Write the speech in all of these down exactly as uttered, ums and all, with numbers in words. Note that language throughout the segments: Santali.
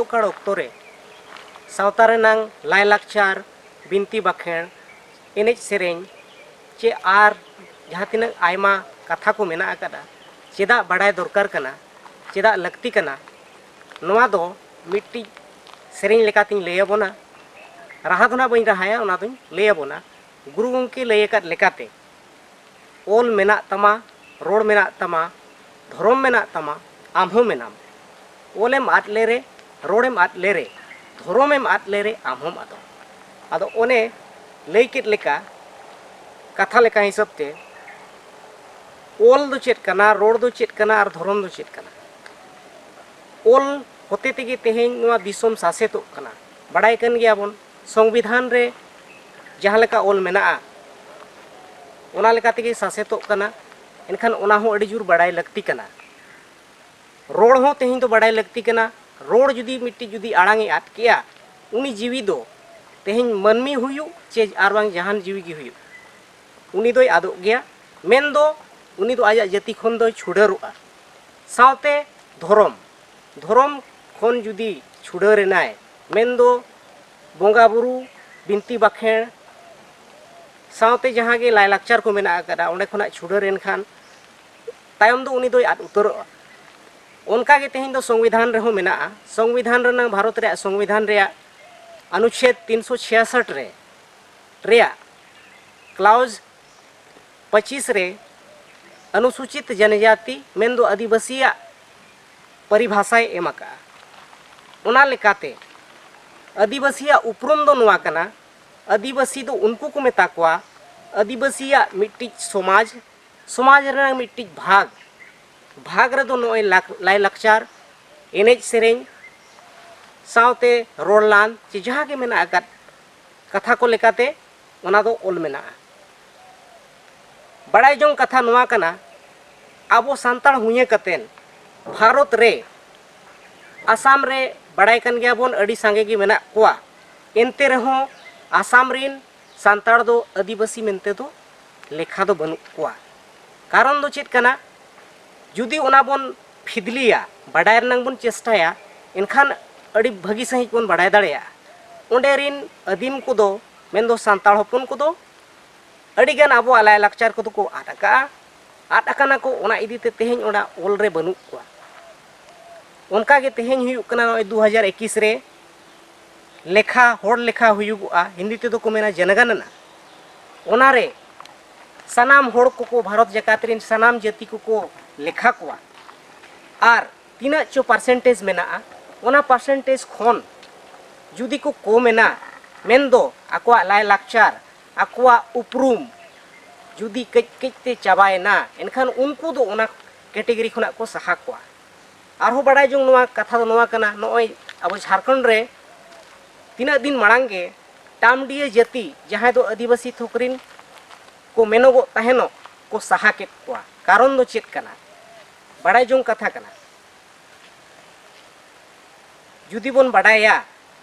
ᱚᱠᱛᱚ ᱨᱮ ᱥᱟᱶᱛᱟ ᱨᱮᱱᱟᱝ ᱞᱟᱭᱼᱞᱟᱠᱪᱟᱨ, ᱵᱤᱱᱛᱤ ᱵᱟᱠᱷᱮᱬ, ᱮᱱᱮᱡ ᱥᱮᱨᱮᱧ ᱪᱮ ᱟᱨ ᱡᱟᱦᱟᱸ ᱛᱤᱱᱟᱹᱜ ᱟᱭᱢᱟ ᱠᱟᱛᱷᱟ ᱠᱚ ᱢᱮᱱᱟᱜ ᱟᱠᱟᱫᱟ, ᱪᱮᱫᱟᱜ ᱵᱟᱰᱟᱭ ᱫᱚᱨᱠᱟᱨ ᱠᱟᱱᱟ, ᱪᱮᱫᱟᱜ ᱞᱟᱹᱠᱛᱤ ᱠᱟᱱᱟ, ᱱᱚᱣᱟ ᱫᱚ ᱢᱤᱫᱴᱤᱡ ᱥᱮᱨᱮᱧ ᱞᱮᱠᱟᱛᱤᱧ ᱞᱟᱹᱭ ᱟᱵᱚᱱᱟ᱾ ᱨᱟᱦᱟ ᱫᱚ ᱱᱟᱜ ᱵᱟᱹᱧ ᱨᱟᱦᱟᱭᱟ, ᱚᱱᱟ ᱫᱚᱧ ᱞᱟᱹᱭ ᱟᱵᱚᱱᱟ᱾ ᱜᱩᱨᱩ ᱜᱚᱢᱠᱮ ᱞᱟᱹᱭ ᱟᱠᱟᱫ ᱞᱮᱠᱟᱛᱮ, ᱚᱞ ᱢᱮᱱᱟᱜ ᱛᱟᱢᱟ, ᱨᱚᱲ ᱢᱮᱱᱟᱜ ᱛᱟᱢᱟ, ᱫᱷᱚᱨᱚᱢ ᱢᱮᱱᱟᱜ ᱛᱟᱢᱟ, ᱟᱢ ᱦᱚᱸ ᱢᱮᱱᱟᱢ᱾ ᱚᱞᱮᱢ ᱟᱫ ᱞᱮᱨᱮ, ᱨᱚᱲᱮᱢ ᱟᱫ ᱞᱮᱨᱮ, ᱫᱷᱚᱨᱚᱢᱮᱢ ᱟᱫ ᱞᱮᱨᱮ, ᱟᱢ ᱦᱚᱸᱢ ᱟᱫᱚᱜ᱾ ᱟᱫᱚ ᱚᱱᱮ ᱞᱟᱹᱭ ᱠᱮᱫ ᱞᱮᱠᱟ, ᱠᱟᱛᱷᱟ ᱞᱮᱠᱟ ᱦᱤᱥᱟᱹᱵ ᱛᱮ, ᱚᱞ ᱫᱚ ᱪᱮᱫ ᱠᱟᱱᱟ, ᱨᱚᱲ ᱫᱚ ᱪᱮᱫ ᱠᱟᱱᱟ, ᱟᱨ ᱫᱷᱚᱨᱚᱢ ᱫᱚ ᱪᱮᱫ ᱠᱟᱱᱟ? ᱚᱞ ᱦᱚᱛᱮ ᱛᱮᱜᱮ ᱛᱮᱦᱮᱧ ᱱᱚᱣᱟ ᱫᱤᱥᱚᱢ ᱥᱟᱥᱮᱛᱚᱜ ᱠᱟᱱᱟ᱾ ᱵᱟᱲᱟᱭ ᱠᱟᱱ ᱜᱮᱭᱟᱵᱚᱱ, ᱥᱚᱝᱵᱤᱫᱷᱟᱱ ᱨᱮ ᱡᱟᱦᱟᱸ ᱞᱮᱠᱟ ᱚᱞ ᱢᱮᱱᱟᱜᱼᱟ, ᱚᱱᱟ ᱞᱮᱠᱟ ᱛᱮᱜᱮ ᱥᱟᱥᱮᱛᱚᱜ ᱠᱟᱱᱟ᱾ ᱮᱱᱠᱷᱟᱱ ᱚᱱᱟ ᱦᱚᱸ ᱟᱹᱰᱤ ᱡᱳᱨ ᱵᱟᱲᱟᱭ ᱞᱟᱹᱠᱛᱤ ᱠᱟᱱᱟ᱾ ᱨᱚᱲ ᱦᱚᱸ ᱛᱮᱦᱮᱧ ᱫᱚ ᱵᱟᱲᱟᱭ ᱞᱟᱹᱠᱛᱤ ᱠᱟᱱᱟ᱾ ᱨᱚᱲ ᱡᱩᱫᱤ ᱢᱤᱫᱴᱤᱡ ᱡᱩᱫᱤ ᱟᱲᱟᱝ ᱮ ᱟᱫ ᱠᱮᱜᱼᱟ, ᱩᱱᱤ ᱡᱤᱣᱤ ᱫᱚ, ᱛᱮᱦᱮᱧ ᱢᱟᱹᱱᱢᱤ ᱦᱩᱭᱩᱜ ᱪᱮ ᱟᱨ ᱵᱟᱝ ᱡᱟᱦᱟᱱ ᱡᱤᱣᱤ ᱜᱮ ᱦᱩᱭᱩᱜ, ᱩᱱᱤ ᱫᱚᱭ ᱟᱫᱚᱜ ᱜᱮᱭᱟ᱾ ᱢᱮᱱᱫᱚ ᱩᱱᱤ ᱫᱚ ᱟᱡᱟᱜ ᱡᱟᱹᱛᱤ ᱠᱷᱚᱱ ᱫᱚᱭ ᱪᱷᱩᱰᱟᱹᱨᱚᱜᱼᱟ᱾ ᱥᱟᱶᱛᱮ ᱫᱷᱚᱨᱚᱢ, ᱫᱷᱚᱨᱚᱢ ᱠᱷᱚᱱ ᱡᱩᱫᱤ ᱪᱷᱩᱰᱟᱹᱨ ᱮᱱᱟᱭ, ᱢᱮᱱᱫᱚ ᱵᱚᱸᱜᱟ ᱵᱩᱨᱩ, ᱵᱤᱱᱛᱤ ᱵᱟᱠᱷᱮᱬ ᱥᱟᱶᱛᱮ ᱡᱟᱦᱟᱸ ᱜᱮ ᱞᱟᱭᱼᱞᱟᱠᱪᱟᱨ ᱠᱚ ᱢᱮᱱᱟᱜ ᱟᱠᱟᱫᱟ, ᱚᱸᱰᱮ ᱠᱷᱚᱱᱟᱜ ᱪᱷᱩᱰᱟᱹᱨ ᱮᱱᱠᱷᱟᱱ ᱛᱟᱭᱚᱢ ᱫᱚ ᱩᱱᱤ ᱫᱚᱭ ᱟᱫ ᱩᱛᱟᱹᱨᱚᱜᱼᱟ᱾ ᱚᱱᱠᱟ ᱜᱮ ᱛᱮᱦᱮᱧ ᱫᱚ ᱥᱚᱝᱵᱤᱫᱷᱟᱱ ᱨᱮᱦᱚᱸ ᱢᱮᱱᱟᱜᱼᱟ᱾ ᱥᱚᱝᱵᱤᱫᱷᱟᱱ ᱨᱮᱱᱟᱝ, ᱵᱷᱟᱨᱚᱛ ᱨᱮᱭᱟᱜ ᱥᱚᱝᱵᱤᱫᱷᱟᱱ ᱨᱮᱭᱟᱜ ᱚᱱᱩᱪᱷᱮᱫ ᱛᱤᱱᱥᱚ ᱪᱷᱤᱭᱟᱥᱚᱴ ᱨᱮ, ᱨᱮᱭᱟᱜ ᱠᱞᱟᱩᱡᱽ ᱯᱚᱸᱪᱤᱥ ᱨᱮ ᱚᱱᱩᱥᱩᱪᱤᱛ ᱡᱚᱱᱚᱡᱟᱛᱤ, ᱢᱮᱱᱫᱚ ᱟᱹᱫᱤᱵᱟᱹᱥᱤᱭᱟᱜ ᱯᱚᱨᱤᱵᱷᱟᱥᱟᱭ ᱮᱢ ᱟᱠᱟᱫᱼᱟ᱾ ᱚᱱᱟ ᱞᱮᱠᱟᱛᱮ ᱟᱹᱫᱤᱵᱟᱹᱥᱤᱭᱟᱜ ᱩᱯᱨᱩᱢ ᱫᱚ ᱱᱚᱣᱟ ᱠᱟᱱᱟ, ᱟᱹᱫᱤᱵᱟᱹᱥᱤ ᱫᱚ ᱩᱱᱠᱩ ᱠᱚ ᱢᱮᱛᱟ ᱠᱚᱣᱟ, ᱟᱹᱫᱤᱵᱟᱹᱥᱤᱭᱟᱜ ᱢᱤᱫᱴᱤᱡ ᱥᱚᱢᱟᱡᱽ, ᱥᱚᱢᱟᱡᱽ ᱨᱮᱱᱟᱜ ᱢᱤᱫᱴᱤᱡ ᱵᱷᱟᱜᱽ, ᱵᱷᱟᱜᱽ ᱨᱮᱫᱚ ᱱᱚᱜᱼᱚᱭ ᱞᱟᱠ-, ᱞᱟᱭᱼᱞᱟᱠᱪᱟᱨ, ᱮᱱᱮᱡ ᱥᱮᱨᱮᱧ ᱥᱟᱶᱛᱮ ᱨᱚᱲ ᱞᱟᱸᱫᱽ ᱪᱮ ᱡᱟᱦᱟᱸ ᱜᱮ ᱢᱮᱱᱟᱜ ᱟᱠᱟᱫ ᱠᱟᱛᱷᱟ ᱠᱚ ᱞᱮᱠᱟᱛᱮ ᱚᱱᱟ ᱫᱚ ᱚᱞ ᱢᱮᱱᱟᱜᱼᱟ᱾ ᱵᱟᱲᱟᱭ ᱡᱚᱝ ᱠᱟᱛᱷᱟ ᱱᱚᱣᱟ ᱠᱟᱱᱟ, ᱟᱵᱚ ᱥᱟᱱᱛᱟᱲ ᱦᱩᱭᱟᱹ ᱠᱟᱛᱮᱱ ᱵᱷᱟᱨᱚᱛ ᱨᱮ, ᱟᱥᱟᱢ ᱨᱮ ᱵᱟᱲᱟᱭ ᱠᱟᱱ ᱜᱮᱭᱟ ᱵᱚᱱ ᱟᱹᱰᱤ ᱥᱟᱸᱜᱮ ᱜᱮ ᱢᱮᱱᱟᱜ ᱠᱚᱣᱟ, ᱮᱱᱛᱮ ᱨᱮᱦᱚᱸ ᱟᱥᱟᱢ ᱨᱤᱱ ᱥᱟᱱᱛᱟᱲ ᱫᱚ ᱟᱹᱫᱤᱵᱟᱹᱥᱤ ᱢᱮᱱᱛᱮ ᱫᱚ ᱞᱮᱠᱷᱟ ᱫᱚ ᱵᱟᱹᱱᱩᱜ ᱠᱚᱣᱟ᱾ ᱠᱟᱨᱚᱱ ᱫᱚ ᱪᱮᱫ ᱠᱟᱱᱟ? ᱡᱩᱫᱤ ᱚᱱᱟ ᱵᱚᱱ ᱯᱷᱤᱫᱽᱞᱤᱭᱟ, ᱵᱟᱰᱟᱭ ᱨᱮᱱᱟᱜ ᱵᱚᱱ ᱪᱮᱥᱴᱟᱭᱟ, ᱮᱱᱠᱷᱟᱱ ᱟᱹᱰᱤ ᱵᱷᱟᱹᱜᱤ ᱥᱟᱺᱦᱤᱡ ᱵᱚᱱ ᱵᱟᱲᱟᱭ ᱫᱟᱲᱮᱭᱟᱜᱼᱟ᱾ ᱚᱸᱰᱮ ᱨᱤᱱ ᱟᱹᱫᱤᱢ ᱠᱚᱫᱚ, ᱢᱮᱱᱫᱚ ᱥᱟᱱᱛᱟᱲ ᱦᱚᱯᱚᱱ ᱠᱚᱫᱚ, ᱟᱹᱰᱤᱜᱟᱱ ᱟᱵᱚᱣᱟᱜ ᱞᱟᱭᱼᱞᱟᱠᱪᱟᱨ ᱠᱚᱫᱚ ᱠᱚ ᱟᱫ ᱟᱠᱟᱫᱼᱟ᱾ ᱟᱫ ᱟᱠᱟᱱᱟ ᱠᱚ, ᱚᱱᱟ ᱤᱫᱤ ᱛᱮ ᱛᱮᱦᱮᱧ ᱚᱱᱟ ᱚᱞ ᱨᱮ ᱵᱟᱹᱱᱩᱜ ᱠᱚᱣᱟ᱾ ᱚᱱᱠᱟ ᱜᱮ ᱛᱮᱦᱮᱧ ᱦᱩᱭᱩᱜ ᱠᱟᱱᱟ, ᱱᱚᱜᱼᱚᱭ ᱫᱩ ᱦᱟᱡᱟᱨ ᱮᱠᱤᱥ ᱨᱮ ᱞᱮᱠᱷᱟ, ᱦᱚᱲ ᱞᱮᱠᱷᱟ ᱦᱩᱭᱩᱜᱚᱜᱼᱟ, ᱦᱤᱱᱫᱤ ᱛᱮᱫᱚ ᱠᱚ ᱢᱮᱱᱟ ᱡᱚᱱᱚᱜᱚᱱᱚᱱᱟ᱾ ᱚᱱᱟᱨᱮ ᱥᱟᱱᱟᱢ ᱦᱚᱲ ᱠᱚᱠᱚ, ᱵᱷᱟᱨᱚᱛ ᱡᱟᱠᱟᱛ ᱨᱮᱱ ᱥᱟᱱᱟᱢ ᱡᱟᱹᱛᱤ ᱠᱚᱠᱚ ᱞᱮᱠᱷᱟ ᱠᱚᱣᱟ᱾ ᱟᱨ ᱛᱤᱱᱟᱹᱜ ᱪᱚ percentage ᱢᱮᱱᱟᱜᱼᱟ, ᱚᱱᱟ percentage ᱠᱷᱚᱱ ᱡᱩᱫᱤ ᱠᱚ ᱠᱚᱢ ᱮᱱᱟ, ᱢᱮᱱᱫᱚ ᱟᱠᱚᱣᱟᱜ ᱞᱟᱭᱼᱞᱟᱠᱪᱟᱨ, ᱟᱠᱚᱣᱟᱜ ᱩᱯᱨᱩᱢ ᱡᱩᱫᱤ ᱠᱟᱹᱡ ᱠᱟᱹᱡ ᱛᱮ ᱪᱟᱵᱟᱭᱮᱱᱟ, ᱮᱱᱠᱷᱟᱱ ᱩᱱᱠᱩ ᱫᱚ ᱚᱱᱟ category ᱠᱷᱚᱱᱟᱜ ᱠᱚ ᱥᱟᱦᱟ ᱠᱚᱣᱟ᱾ ᱟᱨᱦᱚᱸ ᱵᱟᱲᱟᱭ ᱡᱚᱝ ᱱᱚᱣᱟ ᱠᱟᱛᱷᱟ ᱫᱚ ᱱᱚᱣᱟ ᱠᱟᱱᱟ, ᱱᱚᱜᱼᱚᱭ ᱟᱵᱚ ᱡᱷᱟᱲᱠᱷᱚᱸᱰ ᱨᱮ ᱛᱤᱱᱟᱹᱜ ᱫᱤᱱ ᱢᱟᱲᱟᱝ ᱜᱮ ᱴᱟᱢᱰᱤᱭᱟᱹ ᱡᱟᱹᱛᱤ, ᱡᱟᱦᱟᱸᱭ ᱫᱚ ᱟᱹᱫᱤᱵᱟᱹᱥᱤ ᱛᱷᱚᱠ ᱨᱤᱱ ᱠᱚ ᱢᱮᱱᱚᱜᱚᱜ ᱛᱟᱦᱮᱱᱚᱜ, ᱠᱚ ᱥᱟᱦᱟ ᱠᱮᱫ ᱠᱚᱣᱟ᱾ ᱠᱟᱨᱚᱱ ᱫᱚ ᱪᱮᱫ ᱠᱟᱱᱟ? ᱵᱟᱲᱟᱭ ᱡᱚᱝ ᱠᱟᱛᱷᱟ ᱠᱟᱱᱟ᱾ ᱡᱩᱫᱤ ᱵᱚᱱ ᱵᱟᱰᱟᱭᱟ,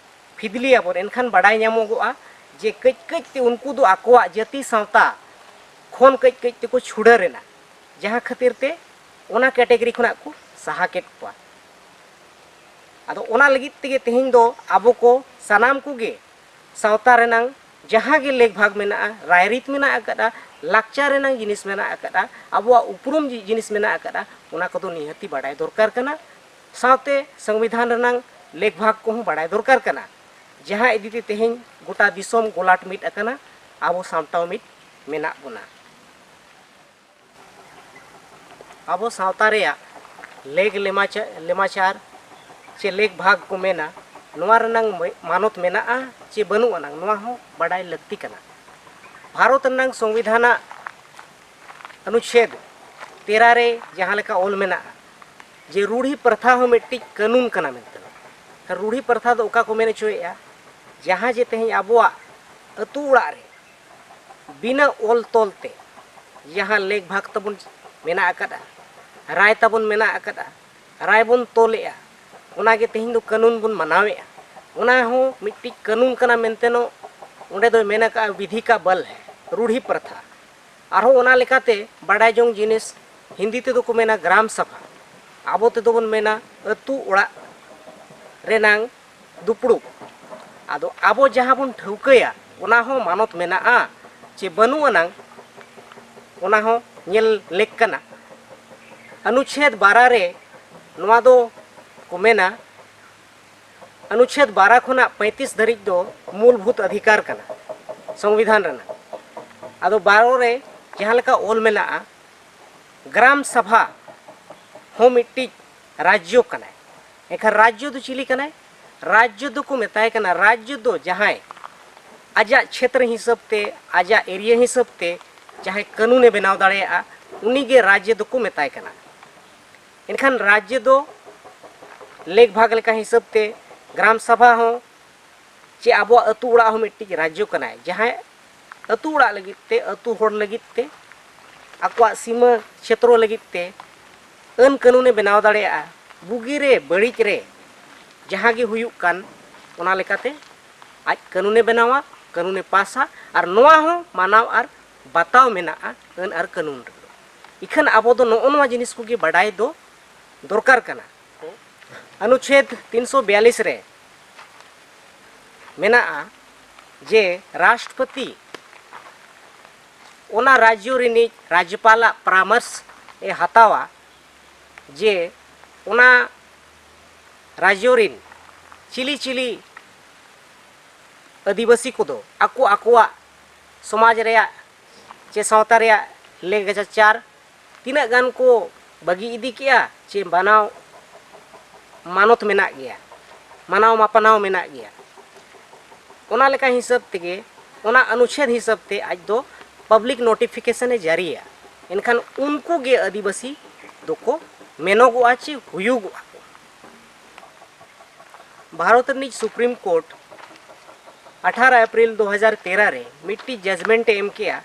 ᱯᱷᱤᱫᱽᱞᱤᱭᱟᱵᱚᱱ, ᱮᱱᱠᱷᱟᱱ ᱵᱟᱰᱟᱭ ᱧᱟᱢᱚᱜᱚᱜᱼᱟ ᱡᱮ ᱠᱟᱹᱡ ᱠᱟᱹᱡ ᱛᱮ ᱩᱱᱠᱩ ᱫᱚ ᱟᱠᱚᱣᱟᱜ ᱡᱟᱹᱛᱤ ᱥᱟᱶᱛᱟ ᱠᱷᱚᱱ ᱠᱟᱹᱡ ᱠᱟᱹᱡ ᱛᱮᱠᱚ ᱪᱷᱩᱰᱟᱹᱨ ᱮᱱᱟ, ᱡᱟᱦᱟᱸ ᱠᱷᱟᱹᱛᱤᱨ ᱛᱮ ᱚᱱᱟ category ᱠᱷᱚᱱᱟᱜ ᱠᱚ ᱥᱟᱦᱟ ᱠᱮᱫ ᱠᱚᱣᱟ᱾ ᱟᱫᱚ ᱚᱱᱟ ᱞᱟᱹᱜᱤᱫ ᱛᱮᱜᱮ ᱛᱮᱦᱮᱧ ᱫᱚ ᱟᱵᱚ ᱠᱚ ᱥᱟᱱᱟᱢ ᱠᱚᱜᱮ ᱥᱟᱶᱛᱟ ᱨᱮᱱᱟᱝ ᱡᱟᱦᱟᱸ ᱜᱮ ᱞᱮᱠ ᱵᱷᱟᱜᱽ ᱢᱮᱱᱟᱜᱼᱟ, ᱨᱟᱭᱨᱤᱛ ᱢᱮᱱᱟᱜ ᱟᱠᱟᱫᱼᱟ, ᱞᱟᱠᱪᱟᱨ ᱨᱮᱱᱟᱝ ᱡᱤᱱᱤᱥ ᱢᱮᱱᱟᱜ ᱟᱠᱟᱫᱼᱟ, ᱟᱵᱚᱣᱟᱜ ᱩᱯᱨᱩᱢ ᱡᱤ-, ᱡᱤᱱᱤᱥ ᱢᱮᱱᱟᱜ ᱟᱠᱟᱫᱼᱟ, ᱚᱱᱟ ᱠᱚᱫᱚ ᱱᱤᱦᱟᱹᱛᱤ ᱵᱟᱰᱟᱭ ᱫᱚᱨᱠᱟᱨ ᱠᱟᱱᱟ᱾ ᱥᱟᱶᱛᱮ ᱥᱚᱝᱵᱤᱫᱷᱟᱱ ᱨᱮᱱᱟᱝ ᱞᱮᱠ ᱵᱷᱟᱜᱽ ᱠᱚᱦᱚᱸ ᱵᱟᱰᱟᱭ ᱫᱚᱨᱠᱟᱨ ᱠᱟᱱᱟ, ᱡᱟᱦᱟᱸ ᱤᱫᱤ ᱛᱮ ᱛᱮᱦᱮᱧ ᱜᱚᱴᱟ ᱫᱤᱥᱚᱢ ᱜᱚᱞᱟᱴ ᱢᱤᱫ ᱟᱠᱟᱱᱟ, ᱟᱵᱚ ᱥᱟᱶᱛᱟ ᱢᱤᱫ ᱢᱮᱱᱟᱜ ᱵᱚᱱᱟ᱾ ᱟᱵᱚ ᱥᱟᱶᱛᱟ ᱨᱮᱭᱟᱜ ᱞᱮᱠ ᱞᱮᱢᱟᱪᱟ-, ᱞᱮᱢᱟᱪᱟᱨ ᱪᱮ ᱞᱮᱠ ᱵᱷᱟᱜᱽ ᱠᱚ ᱢᱮᱱᱟ, ᱱᱚᱣᱟ ᱨᱮᱱᱟᱝ ᱢᱮ-, ᱢᱟᱱᱚᱛ ᱢᱮᱱᱟᱜᱼᱟ ᱪᱮ ᱵᱟᱹᱱᱩᱜ ᱟᱱᱟᱝ, ᱱᱚᱣᱟ ᱦᱚᱸ ᱵᱟᱰᱟᱭ ᱞᱟᱹᱠᱛᱤ ᱠᱟᱱᱟ᱾ ᱵᱷᱟᱨᱚᱛ ᱨᱮᱱᱟᱝ ᱥᱚᱝᱵᱤᱫᱷᱟᱱᱟᱜ ᱚᱱᱩᱪᱷᱮᱫ ᱛᱮᱨᱟ ᱨᱮ ᱡᱟᱦᱟᱸ ᱞᱮᱠᱟ ᱚᱞ ᱢᱮᱱᱟᱜᱼᱟ ᱡᱮ ᱨᱩᱲᱦᱤ ᱯᱨᱚᱛᱷᱟ ᱦᱚᱸ ᱢᱤᱫᱴᱤᱡ ᱠᱟᱹᱱᱩᱱ ᱠᱟᱱᱟ ᱢᱮᱱᱛᱮ᱾ ᱨᱩᱲᱦᱤ ᱯᱨᱚᱛᱷᱟ ᱫᱚ ᱚᱠᱟ ᱠᱚ ᱢᱮᱱ ᱦᱚᱪᱚᱭᱮᱫᱼᱟ? ᱡᱟᱦᱟᱸ ᱡᱮ ᱛᱮᱦᱮᱧ ᱟᱵᱚᱣᱟᱜ ᱟᱹᱛᱩ ᱚᱲᱟᱜ ᱨᱮ ᱵᱤᱱᱟᱹ ᱚᱞ ᱛᱚᱞ ᱛᱮ ᱡᱟᱦᱟᱸ ᱞᱮᱠ ᱵᱷᱟᱜᱽ ᱛᱟᱵᱚᱱ ᱢᱮᱱᱟᱜ ᱟᱠᱟᱫᱼᱟ, ᱨᱟᱭ ᱛᱟᱵᱚᱱ ᱢᱮᱱᱟᱜ ᱟᱠᱟᱫᱼᱟ, ᱨᱟᱭ ᱵᱚᱱ ᱛᱚᱞᱮᱜᱼᱟ, ᱚᱱᱟᱜᱮ ᱛᱮᱦᱮᱧ ᱫᱚ ᱠᱟᱹᱱᱩᱱ ᱵᱚᱱ ᱢᱟᱱᱟᱣᱮᱜᱼᱟ᱾ ᱚᱱᱟ ᱦᱚᱸ ᱢᱤᱫᱴᱤᱡ ᱠᱟᱹᱱᱩᱱ ᱠᱟᱱᱟ ᱢᱮᱱᱛᱮ ᱱᱚ-, ᱚᱸᱰᱮ ᱫᱚᱭ ᱢᱮᱱ ᱟᱠᱟᱫᱼᱟ ᱵᱤᱫᱷᱤ ᱠᱟ ᱵᱚᱞ ᱦᱮ, ᱨᱩᱲᱦᱤ ᱯᱨᱚᱛᱷᱟ᱾ ᱟᱨᱦᱚᱸ ᱚᱱᱟ ᱞᱮᱠᱟᱛᱮ ᱵᱟᱰᱟᱭ ᱡᱚᱝ ᱡᱤᱱᱤᱥ, ᱦᱤᱱᱫᱤ ᱛᱮᱫᱚ ᱠᱚ ᱢᱮᱱᱟ ᱜᱨᱟᱢ ᱥᱟᱵᱷᱟ, ᱟᱵᱚ ᱛᱮᱫᱚ ᱵᱚᱱ ᱢᱮᱱᱟ ᱟᱹᱛᱩ ᱚᱲᱟᱜ᱾ ᱨᱮᱱᱟᱝ ᱫᱩᱯᱲᱩᱵ᱾ ᱟᱫᱚ ᱟᱵᱚ ᱡᱟᱦᱟᱸ ᱵᱚᱱ ᱴᱷᱟᱹᱣᱠᱟᱹᱭᱟ, ᱚᱱᱟ ᱦᱚᱸ ᱢᱟᱱᱚᱛ ᱢᱮᱱᱟᱜᱼᱟ ᱪᱮ ᱵᱟᱹᱱᱩᱜ ᱟᱱᱟᱝ, ᱚᱱᱟ ᱦᱚᱸ ᱧᱮᱞ ᱞᱮᱠ ᱠᱟᱱᱟ᱾ ᱚᱱᱩᱪᱷᱮᱫ ᱵᱟᱨᱟ ᱨᱮ ᱱᱚᱣᱟ ᱫᱚ ᱠᱚ ᱢᱮᱱᱟ, ᱚᱱᱩᱪᱷᱮᱫ ᱵᱟᱨᱟ ᱠᱷᱚᱱᱟᱜ ᱯᱚᱸᱭᱛᱨᱤᱥ ᱫᱷᱟᱹᱨᱤᱡ ᱫᱚ ᱢᱩᱞᱵᱷᱩᱛ ᱚᱫᱷᱤᱠᱟᱨ ᱠᱟᱱᱟ ᱥᱚᱝᱵᱤᱫᱷᱟᱱ ᱨᱮᱱᱟᱜ᱾ ᱟᱫᱚ ᱵᱟᱨᱚ ᱨᱮ ᱡᱟᱦᱟᱸ ᱞᱮᱠᱟ ᱚᱞ ᱢᱮᱱᱟᱜᱼᱟ, ᱜᱨᱟᱢ ᱥᱟᱵᱷᱟ ᱦᱚᱸ ᱢᱤᱫᱴᱤᱡ ᱨᱟᱡᱽᱡᱚ ᱠᱟᱱᱟᱭ᱾ ᱮᱱᱠᱷᱟᱱ ᱨᱟᱡᱽᱡᱚ ᱫᱚ ᱪᱤᱞᱤ ᱠᱟᱱᱟᱭ? ᱨᱟᱡᱽᱡᱚ ᱫᱚᱠᱚ ᱢᱮᱛᱟᱭ ᱠᱟᱱᱟ, ᱨᱟᱡᱽᱡᱚ ᱫᱚ ᱡᱟᱦᱟᱸᱭ ᱟᱡᱟᱜ ᱪᱷᱮᱛᱨᱚ ᱦᱤᱥᱟᱹᱵ ᱛᱮ, ᱟᱡᱟᱜ ᱮᱨᱤᱭᱟ ᱦᱤᱥᱟᱹᱵ ᱛᱮ ᱡᱟᱦᱟᱸᱭ ᱠᱟᱹᱱᱩᱱᱮ ᱵᱮᱱᱟᱣ ᱫᱟᱲᱮᱭᱟᱜᱼᱟ, ᱩᱱᱤᱜᱮ ᱨᱟᱡᱽᱡᱚ ᱫᱚᱠᱚ ᱢᱮᱛᱟᱭ ᱠᱟᱱᱟ᱾ ᱮᱱᱠᱷᱟᱱ ᱨᱟᱡᱽᱡᱚ ᱫᱚ ᱞᱮᱠ ᱵᱷᱟᱜᱽ ᱞᱮᱠᱟ ᱦᱤᱥᱟᱹᱵ ᱛᱮ ᱜᱨᱟᱢ ᱥᱟᱵᱷᱟ ᱦᱚᱸ ᱪᱮ ᱟᱵᱚᱣᱟᱜ ᱟᱹᱛᱩ ᱚᱲᱟᱜ ᱦᱚᱸ ᱢᱤᱫᱴᱤᱡ ᱨᱟᱡᱽᱡᱚ ᱠᱟᱱᱟᱭ, ᱡᱟᱦᱟᱸᱭ ᱟᱹᱛᱩ ᱚᱲᱟᱜ ᱞᱟᱹᱜᱤᱫ ᱛᱮ, ᱟᱹᱛᱩ ᱦᱚᱲ ᱞᱟᱹᱜᱤᱫ ᱛᱮ, ᱟᱠᱚᱣᱟᱜ ᱥᱤᱢᱟᱹ ᱪᱷᱮᱛᱨᱚ ᱞᱟᱹᱜᱤᱫ ᱛᱮ ᱟᱹᱱ ᱠᱟᱹᱱᱩᱱᱮ ᱵᱮᱱᱟᱣ ᱫᱟᱲᱮᱭᱟᱜᱼᱟ᱾ ᱵᱩᱜᱤ ᱨᱮ ᱵᱟᱹᱲᱤᱡ ᱨᱮ ᱡᱟᱦᱟᱸ ᱜᱮ ᱦᱩᱭᱩᱜ ᱠᱟᱱ, ᱚᱱᱟ ᱞᱮᱠᱟᱛᱮ ᱟᱡ ᱠᱟᱹᱱᱩᱱᱮ ᱵᱮᱱᱟᱣᱟ, ᱠᱟᱹᱱᱩᱱᱮ ᱯᱟᱥᱟ, ᱟᱨ ᱱᱚᱣᱟ ᱦᱚᱸ ᱢᱟᱱᱟᱣ ᱟᱨ ᱵᱟᱛᱟᱣ ᱢᱮᱱᱟᱜᱼᱟ ᱟᱹᱱ ᱟᱨ ᱠᱟᱹᱱᱩᱱ ᱨᱮᱫᱚ᱾ ᱤᱠᱷᱟᱹᱱ ᱟᱵᱚ ᱫᱚ ᱱᱚᱜᱼᱚ ᱱᱚᱣᱟ ᱡᱤᱱᱤᱥ ᱠᱚᱜᱮ ᱵᱟᱰᱟᱭ ᱫᱚ ᱫᱚᱨᱠᱟᱨ ᱠᱟᱱᱟ᱾ ᱚᱱᱩᱪᱷᱮᱫ ᱛᱤᱱᱥᱚ ᱵᱤᱭᱟᱞᱤᱥ ᱨᱮ ᱢᱮᱱᱟᱜᱼᱟ ᱡᱮ ᱨᱟᱥᱴᱨᱚᱯᱚᱛᱤ ᱚᱱᱟ ᱨᱟᱡᱽᱡᱚ ᱨᱤᱱᱤᱡ ᱨᱟᱡᱽᱡᱚᱯᱟᱞᱟᱜ ᱯᱚᱨᱟᱢᱚᱨᱥ ᱮ ᱦᱟᱛᱟᱣᱟ ᱡᱮ ᱚᱱᱟ ᱨᱟᱡᱽᱡᱚ ᱨᱤᱱ ᱪᱤᱞᱤ ᱪᱤᱞᱤ ᱟᱹᱫᱤᱵᱟᱹᱥᱤ ᱠᱚᱫᱚ ᱟᱠᱚ ᱟᱠᱚᱣᱟᱜ ᱥᱚᱢᱟᱡᱽ ᱨᱮᱭᱟᱜ ᱪᱮ ᱥᱟᱶᱛᱟ ᱨᱮᱭᱟᱜ ᱞᱮᱠᱪᱟᱨ ᱛᱤᱱᱟᱹᱜ ᱜᱟᱱ ᱠᱚ ᱵᱟᱹᱜᱤ ᱤᱫᱤ ᱠᱮᱜᱼᱟ ᱪᱮ ᱢᱟᱱᱟᱣ ᱢᱟᱱᱚᱛ ᱢᱮᱱᱟᱜ ᱜᱮᱭᱟ, ᱢᱟᱱᱟᱣ ᱢᱟᱯᱟᱱᱟᱣ ᱢᱮᱱᱟᱜ ᱜᱮᱭᱟ᱾ ᱚᱱᱟ ᱞᱮᱠᱟ ᱦᱤᱥᱟᱹᱵ ᱛᱮᱜᱮ, ᱚᱱᱟ ᱚᱱᱩᱪᱷᱮᱫ ᱦᱤᱥᱟᱹᱵ ᱛᱮ ᱟᱡ ᱫᱚ ᱯᱟᱵᱽᱞᱤᱠ ᱱᱳᱴᱤᱯᱷᱤᱠᱮᱥᱚᱱ ᱮ ᱡᱟᱹᱨᱤᱭᱟ᱾ ᱮᱱᱠᱷᱟᱱ ᱩᱱᱠᱩ ᱜᱮ ᱟᱹᱫᱤᱵᱟᱹᱥᱤ ᱫᱚᱠᱚ ᱢᱮᱱᱚᱜᱚᱜᱼᱟ ᱪᱮ ᱦᱩᱭᱩᱜᱚᱜᱼᱟ ᱠᱚ᱾ ᱵᱷᱟᱨᱚᱛ ᱨᱤᱱᱤᱡ ᱥᱩᱯᱨᱤᱢ ᱠᱳᱨᱴ ᱟᱴᱷᱟᱨᱚ ᱮᱯᱨᱤᱞ ᱫᱩ ᱦᱟᱡᱟᱨ ᱛᱮᱨᱚ ᱨᱮ ᱢᱤᱫᱴᱤᱡ ᱡᱟᱡᱽᱢᱮᱱᱴ ᱮ ᱮᱢ ᱠᱮᱜᱼᱟ᱾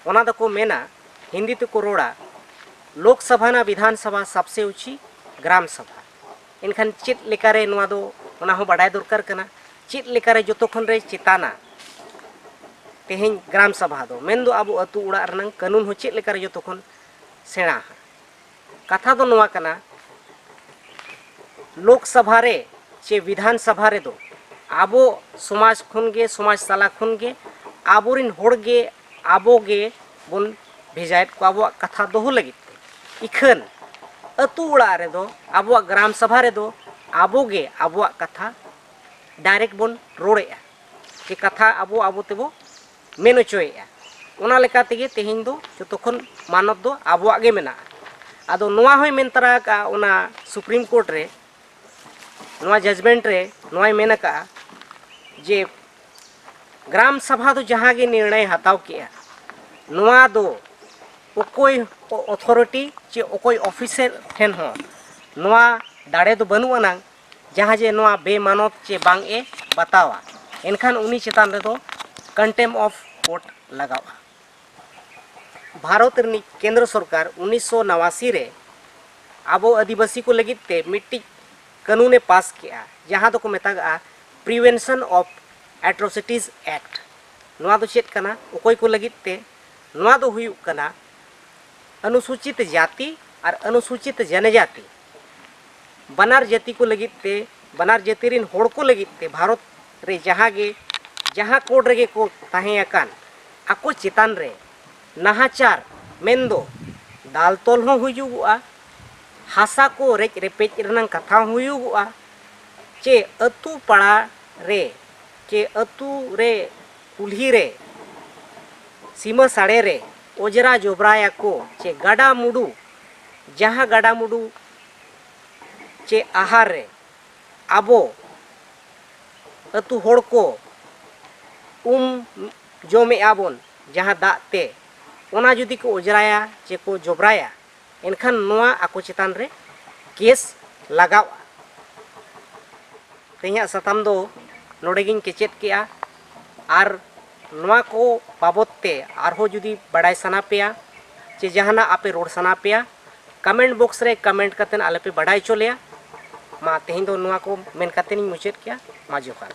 ᱚᱱᱟ ᱫᱚᱠᱚ ᱢᱮᱱᱟ, ᱦᱤᱱᱫᱤ ᱛᱮᱠᱚ ᱨᱚᱲᱟ, ᱞᱳᱠ ᱥᱟᱵᱷᱟ ᱱᱟ ᱵᱤᱫᱷᱟᱱ ᱥᱟᱵᱷᱟ ᱥᱟᱵᱥᱮ ᱩᱪᱤ ᱜᱨᱟᱢ ᱥᱟᱵᱷᱟ᱾ ᱮᱱᱠᱷᱟᱱ ᱪᱮᱫ ᱞᱮᱠᱟᱨᱮ ᱱᱚᱣᱟ ᱫᱚ, ᱚᱱᱟ ᱦᱚᱸ ᱵᱟᱰᱟᱭ ᱫᱚᱨᱠᱟᱨ ᱠᱟᱱᱟ, ᱪᱮᱫ ᱞᱮᱠᱟᱨᱮ ᱡᱚᱛᱚ ᱠᱷᱚᱱ ᱨᱮ ᱪᱮᱛᱟᱱᱟ ᱛᱮᱦᱮᱧ ᱜᱨᱟᱢ ᱥᱟᱵᱷᱟ ᱫᱚ, ᱢᱮᱱᱫᱚ ᱟᱵᱚ ᱟᱹᱛᱩ ᱚᱲᱟᱜ ᱨᱮᱱᱟᱝ ᱠᱟᱹᱱᱩᱱ ᱦᱚᱸ ᱪᱮᱫ ᱞᱮᱠᱟᱨᱮ ᱡᱚᱛᱚ ᱠᱷᱚᱱ ᱥᱮᱬᱟ᱾ ᱠᱟᱛᱷᱟ ᱫᱚ ᱱᱚᱣᱟ ᱠᱟᱱᱟ, ᱞᱳᱠ ᱥᱟᱵᱷᱟ ᱨᱮ ᱪᱮ ᱵᱤᱫᱷᱟᱱ ᱥᱚᱵᱷᱟ ᱨᱮᱫᱚ ᱟᱵᱚ ᱥᱚᱢᱟᱡᱽ ᱠᱷᱚᱱ ᱜᱮ, ᱥᱚᱢᱟᱡᱽ ᱛᱟᱞᱟ ᱠᱷᱚᱱ ᱜᱮ ᱟᱵᱚᱨᱤᱱ ᱦᱚᱲ ᱜᱮ ᱟᱵᱚ ᱜᱮ ᱵᱚᱱ ᱵᱷᱮᱡᱟᱭᱮᱫ ᱠᱚᱣᱟ ᱟᱵᱚᱣᱟᱜ ᱠᱟᱛᱷᱟ ᱫᱚᱦᱚ ᱞᱟᱹᱜᱤᱫ ᱛᱮ᱾ ᱤᱠᱷᱟᱹᱱ ᱟᱹᱛᱩ ᱚᱲᱟᱜ ᱨᱮᱫᱚ, ᱟᱵᱚᱣᱟᱜ ᱜᱨᱟᱢ ᱥᱚᱵᱷᱟ ᱨᱮᱫᱚ ᱟᱵᱚ ᱜᱮ ᱟᱵᱚᱣᱟᱜ ᱠᱟᱛᱷᱟ direct ᱵᱚᱱ ᱨᱚᱲᱮᱫᱼᱟ, ᱡᱮ ᱠᱟᱛᱷᱟ ᱟᱵᱚ ᱟᱵᱚ ᱛᱮᱵᱚ ᱢᱮᱱ ᱦᱚᱪᱚᱭᱮᱫᱼᱟ᱾ ᱚᱱᱟ ᱞᱮᱠᱟ ᱛᱮᱜᱮ ᱛᱮᱦᱮᱧ ᱫᱚ ᱡᱚᱛᱚ ᱠᱷᱚᱱ ᱢᱟᱱᱚᱛ ᱫᱚ ᱟᱵᱚᱣᱟᱜ ᱜᱮ ᱢᱮᱱᱟᱜᱼᱟ᱾ ᱟᱫᱚ ᱱᱚᱣᱟ ᱦᱚᱸᱭ ᱢᱮᱱ ᱛᱟᱨᱟ ᱟᱠᱟᱫᱼᱟ ᱚᱱᱟ ᱥᱩᱯᱨᱤᱢ ᱠᱳᱨᱴ ᱨᱮ, ᱱᱚᱣᱟ judgment ᱨᱮ ᱱᱚᱣᱟᱭ ᱢᱮᱱ ᱟᱠᱟᱫᱼᱟ ᱡᱮ ᱜᱨᱟᱢ ᱥᱚᱵᱷᱟ ᱫᱚ ᱡᱟᱦᱟᱸ ᱜᱮ ᱱᱤᱨᱬᱚᱭ ᱦᱟᱛᱟᱣ ᱠᱮᱜᱼᱟ, ᱱᱚᱣᱟ ᱫᱚ ᱚᱠᱚᱭ authority ᱪᱮ ᱚᱠᱚᱭ officer ᱴᱷᱮᱱ ᱦᱚᱸ ᱱᱚᱣᱟ ᱫᱟᱲᱮ ᱫᱚ ᱵᱟᱹᱱᱩᱜ ᱟᱱᱟᱝ, ᱡᱟᱦᱟᱸ ᱡᱮ ᱱᱚᱣᱟ ᱵᱮᱢᱟᱱᱚᱛ ᱪᱮ ᱵᱟᱝ ᱮ ᱵᱟᱛᱟᱣᱟ, ᱮᱱᱠᱷᱟᱱ ᱩᱱᱤ ᱪᱮᱛᱟᱱ ᱨᱮᱫᱚ contempt of court ᱞᱟᱜᱟᱣᱼᱟ᱾ ᱵᱷᱟᱨᱚᱛ ᱨᱤᱱᱤᱡ ᱠᱮᱱᱫᱨᱚ ᱥᱚᱨᱠᱟᱨ ᱩᱱᱤᱥᱥᱚ ᱱᱟᱣᱟᱥᱤ ᱨᱮ ᱟᱵᱚ ᱟᱹᱫᱤᱵᱟᱹᱥᱤ ᱠᱚ ᱞᱟᱹᱜᱤᱫ ᱛᱮ ᱢᱤᱫᱴᱤᱡ ᱠᱟᱹᱱᱩᱱᱮ ᱯᱟᱥ ᱠᱮᱜᱼᱟ, ᱡᱟᱦᱟᱸ ᱫᱚᱠᱚ ᱢᱮᱛᱟᱜᱟᱜᱼᱟ Prevention of Atrocities Act᱾ ᱱᱚᱣᱟ ᱫᱚ ᱪᱮᱫ ᱠᱟᱱᱟ? ᱚᱠᱚᱭ ᱠᱚ ᱞᱟᱹᱜᱤᱫ ᱛᱮ? ᱱᱚᱣᱟ ᱫᱚ ᱦᱩᱭᱩᱜ ᱠᱟᱱᱟ ᱚᱱᱩᱥᱩᱪᱤᱛ ᱡᱟᱹᱛᱤ ᱟᱨ ᱚᱱᱩᱥᱩᱪᱤᱛ ᱡᱚᱱᱚᱡᱟᱹᱛᱤ, ᱵᱟᱱᱟᱨ ᱡᱟᱹᱛᱤ ᱠᱚ ᱞᱟᱹᱜᱤᱫ ᱛᱮ, ᱵᱟᱱᱟᱨ ᱡᱟᱹᱛᱤ ᱨᱤᱱ ᱦᱚᱲ ᱠᱚ ᱞᱟᱹᱜᱤᱫ ᱛᱮ ᱵᱷᱟᱨᱚᱛ ᱨᱮ ᱡᱟᱦᱟᱸ ᱜᱮ, ᱡᱟᱦᱟᱸ ᱠᱳᱰ ᱨᱮᱜᱮ ᱠᱚ ᱛᱟᱦᱮᱸ ᱟᱠᱟᱱ, ᱟᱠᱚ ᱪᱮᱛᱟᱱ ᱨᱮ ᱱᱟᱦᱟᱪᱟᱨ ᱢᱮᱱᱫᱚ ᱫᱟᱞ ᱛᱚᱞ ᱦᱚᱸ ᱦᱩᱭᱩᱜᱚᱜᱼᱟ, ᱦᱟᱥᱟ ᱠᱚ ᱨᱮᱡ ᱨᱮᱯᱮᱡ ᱨᱮᱱᱟᱜ ᱠᱟᱛᱷᱟ ᱦᱚᱸ ᱦᱩᱭᱩᱜᱚᱜᱼᱟ, ᱪᱮ ᱟᱹᱛᱩ ᱯᱟᱲᱟ ᱨᱮ ᱪᱮ ᱟᱹᱛᱩ ᱨᱮ ᱠᱩᱞᱦᱤ ᱨᱮ ᱥᱤᱢᱟᱹ ᱥᱟᱲᱮ ᱨᱮ ᱚᱡᱽᱨᱟ ᱡᱚᱵᱽᱨᱟᱭᱟᱠᱚ ᱪᱮ ᱜᱟᱰᱟ ᱢᱩᱰᱩ, ᱡᱟᱦᱟᱸ ᱜᱟᱰᱟ ᱢᱩᱰᱩ ᱪᱮ ᱟᱦᱟᱨ ᱨᱮ ᱟᱵᱚ ᱟᱹᱛᱩ ᱦᱚᱲ ᱠᱚ ᱩᱢ ᱡᱚᱢᱮᱜᱼᱟ ᱵᱚᱱ ᱡᱟᱦᱟᱸ ᱫᱟᱜ ᱛᱮ, ᱚᱱᱟ ᱡᱩᱫᱤ ᱠᱚ ᱚᱡᱽᱨᱟᱭᱟ ᱪᱮ ᱠᱚ ᱡᱚᱵᱽᱨᱟᱭᱟ, ᱮᱱᱠᱷᱟᱱ ᱱᱚᱣᱟ ᱟᱠᱚ ᱪᱮᱛᱟᱱ ᱨᱮ ᱠᱮᱥ ᱞᱟᱜᱟᱣᱼᱟ᱾ ᱛᱮᱦᱮᱧᱟᱜ ᱥᱟᱛᱟᱢ ᱫᱚ ᱱᱚᱰᱮ ᱜᱤᱧ ᱠᱮᱪᱮᱫ ᱠᱮᱜᱼᱟ᱾ ᱟᱨ ᱱᱚᱣᱟ ᱠᱚ ᱵᱟᱵᱚᱛ ᱛᱮ ᱟᱨᱦᱚᱸ ᱡᱩᱫᱤ ᱵᱟᱰᱟᱭ ᱥᱟᱱᱟ ᱯᱮᱭᱟ ᱪᱮ ᱡᱟᱦᱟᱱᱟᱜ ᱟᱯᱮ ᱨᱚᱲ ᱥᱟᱱᱟ ᱯᱮᱭᱟ, comment box ᱨᱮ comment ᱠᱟᱛᱮᱫ ᱟᱞᱮ ᱯᱮ ᱵᱟᱰᱟᱭ ᱦᱚᱪᱚ ᱞᱮᱭᱟ᱾ ᱢᱟ ᱛᱮᱦᱮᱧ ᱫᱚ ᱱᱚᱣᱟ ᱠᱚ ᱢᱮᱱ ᱠᱟᱛᱮᱫ ᱤᱧ ᱢᱩᱪᱟᱹᱫ ᱠᱮᱜᱼᱟ᱾ ᱢᱟ ᱡᱚᱦᱟᱨ᱾